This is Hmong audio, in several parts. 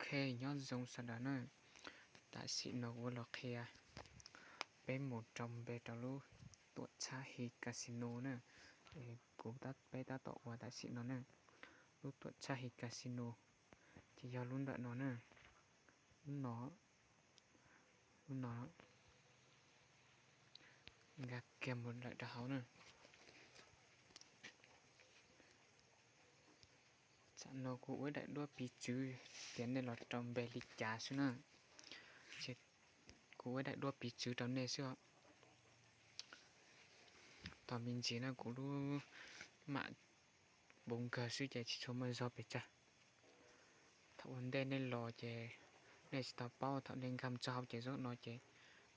Ok, nyob zoo sawv daws na. Tam sim no kuv los qhia peb mus rau npe rau lub tuam txhab hi casino na. Kuv, peb tab tom ua tam sim no na. Lub tuam txhab hi casino ces yog lub ntawm no na. Lub no, lub no, nkag kiag mus lawm rau hauv na. Tam no kuv ua ib daim duab piv txwv tias nej los rau npe li cas xwb na. Ces kuv ua ib daim duab piv txwv rau nej xwb os. Tos me ntsis na, kuv lub mam puv nkawg xwb ces tsis tshua muaj zog pes tsawg. Thaum ua ntej nej los ces nej tsis tau paub, thaum nej nkag mus txog hauv ces zaub no ces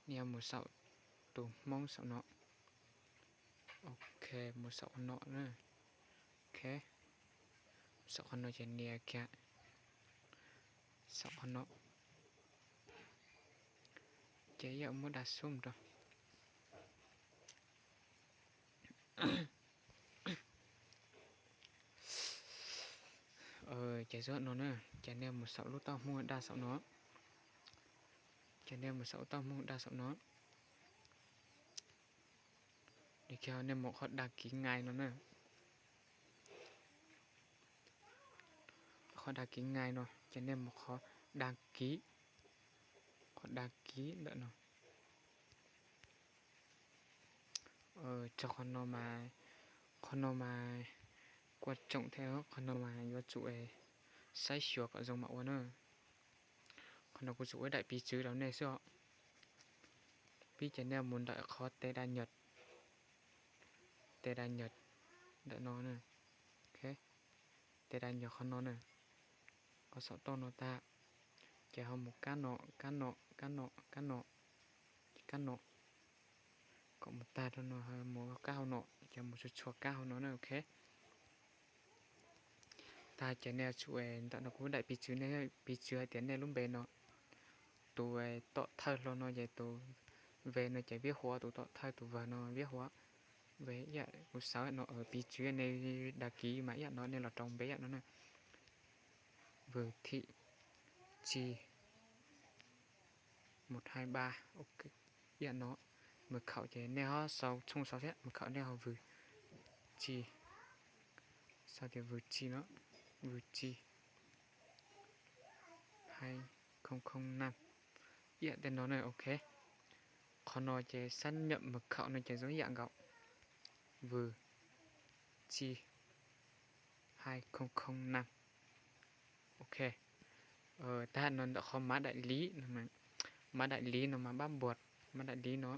nej yuav mus saum tus hmoob saum no. Ok, mus saum qhov no na. Ok, saum qhov no ces nias kiag saum qhov no. Ces yam muab da xub rau. Ces zaub no na, ces nej mus saum lub tauj hmoob daj saum no. Ces nej mus saum lub tauj hmoob daj saum no. Li kiag nej mus qhov đăng ký ngay no na. Qhov đăng ký ngay no ces nej mus qhov đăng ký, qhov đăng ký ntawm no. Tso qhov no mas, qhov no mas quan trọng thiab, qhov no mas yuav tsum saib xyuas kom zoo mam ua na. Qhov no kuv tsuas ua ib daim piv txwv rau nej xwb os. Pib ces nej mus ntawm qhov tên đăng nhập, tên đăng nhập ntawm no na. Tên đăng nhập qhov no na. Qhov saum toj no tag, ces ho mus kab no, kab no, kab no, kab no, kab no, kom mus tag rau no, mus kab hauv no, ces mus txhua txhua kab hauv no na. Ok, tag ces nej yuav tsum, ntawm no kuv daim piv txwv, nej piv txwv hais tias nej lub npe no, tus tom thawj hlo no ces tus V no ces Viết Huas, tus tom thawj tus V no Viết Huas. Ve ib yam kuv xav no, piv txwv nej đăng ký mas ib yam no, nej los rau npe ib yam no na. Vwm Thim Tsis một hai ba, ib yam no. Mật khẩu ces nej ho sau, tshooj sau thiab, mật khẩu nej ho Vwm Tsis, sau tias Vwm Tsis no, Vwm Tsis hai không không năm, ib yam tej no na. Ok, qhov no ces xác nhận mật khẩu no ces zoo ib yam nkaus, Vwm Tsis hai không không năm. Ok, tag no ntawm qhov mã đại lý no, mã đại lý no mas pab npuas, mã đại lý no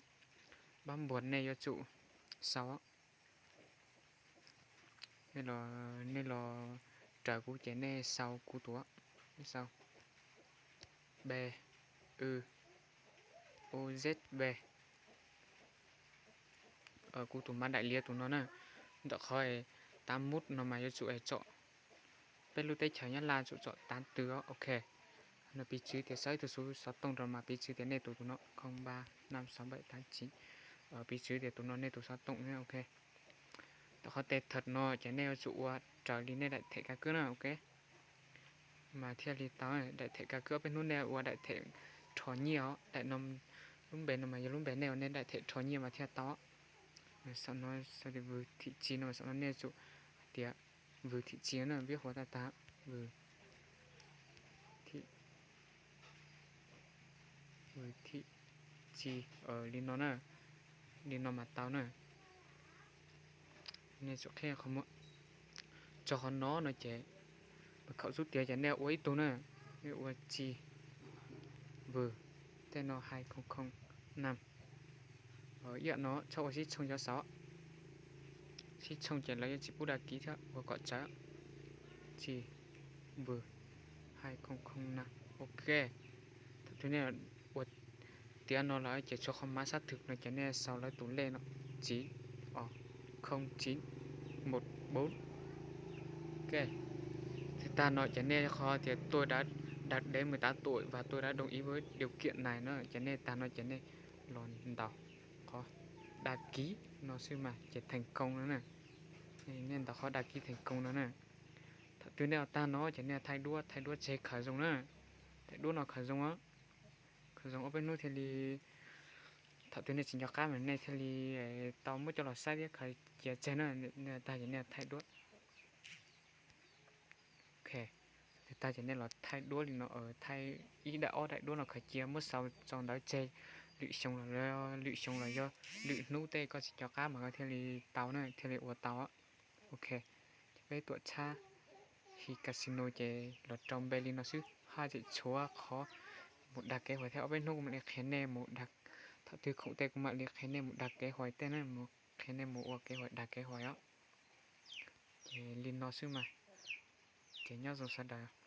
pab npuas nej yuav tsum sau. Nej los raws kuv ces nej sau kuv tus, sau B, W, O, Z, B. Kuv tus mã đại lý tus no na, ntawm qhov tám mút no mas yuav tsum tsom, peb lub teb chaws Nyab Laj tsum tsom tám tư. Ok, no piv txwv tias sau ib tug xov tooj rau mas piv txwv tias nej tus tus no không ba năm sáu bảy tám chín, piv txwv tias tus no nej tus xov tooj. Ok, ntawm qhov tên thật no ces nej yuav tsum ua raws li nej daim thẻ căn cước na. Ok, mas thiaj li tau. Daim thẻ căn cước peb hnub nej ua daim thẻ rho nyiaj os, daim no, lub npe no mas yog lub npe nej ua nej daim thẻ rho nyiaj mas thiaj tau. Saum no sau tias Vwm Thim Tsis no, saum no nej yuav tsum hais tias Vwm Thim Tsis na, Viết Huas tag tag, Vwm Thim, Vwm Thim Tsis, li no na, li no mas tau na. Nej tsum qhia qhov muag, tso qhov no no ces mật khẩu xub tiag ces nej ua ib tug na, nej ua Tsis, Vwm, tej no hai không không năm. Ib yam no txhob ua sib tshooj cov xauv, sib tshooj ces lawv yuav tsis pub đăng ký thiab, ua kom tsawv. Tsis, Vwm, hai không không năm. Ok, thaum twg nej ua tiav no lawm ces tshuav qhov mã xác thực no ces nej sau lawv tus lej no, chín, không chín một bốn. Ok, tag no ces nej qhov tias tôi đã đạt đến mười tám tuổi và tôi đã đồng ý với điều kiện này no ces nej tag no ces nej los ntaus qhov đăng ký no xwb mas ces thành công no na. Nej ntaus qhov đăng ký thành công no na. Thaum twg nej ua tag no ces nej thaij duab, thaij duab tseg khaws zoo na. Daim duab no khaws zoo, khaws zoo ob peb hnub thiaj li, thaum twg nej tsis nco qab mas nej thiaj li tau muab coj los saib thiab khaws cia tseg na. Tag ces nej thaij duab. Ok, tag ces nej los thaij duab li no, thaij ib daim ob daim duab no khaws cia muab sau tau ntawv tseg, lwm xyoo los, lwm xyoo los yog lwm hnub tej koj tsis nco qab mas koj thiaj li tau na, thiaj li ua tau. Ok, ces peb tuam txhab Hi Casino ces los rau npe li no xwb, haj tseem tshuav qhov mus dag kev hais thiab. Ob peb hnub kuv mam li qhia nej mus dag, thaum twg khoom tej kuv mam li qhia nej mus dag kev hais tej na, mus qhia nej mus ua kev hais dag kev hais os. Ces li no xwb mas, ces nyob zoo sawv daws.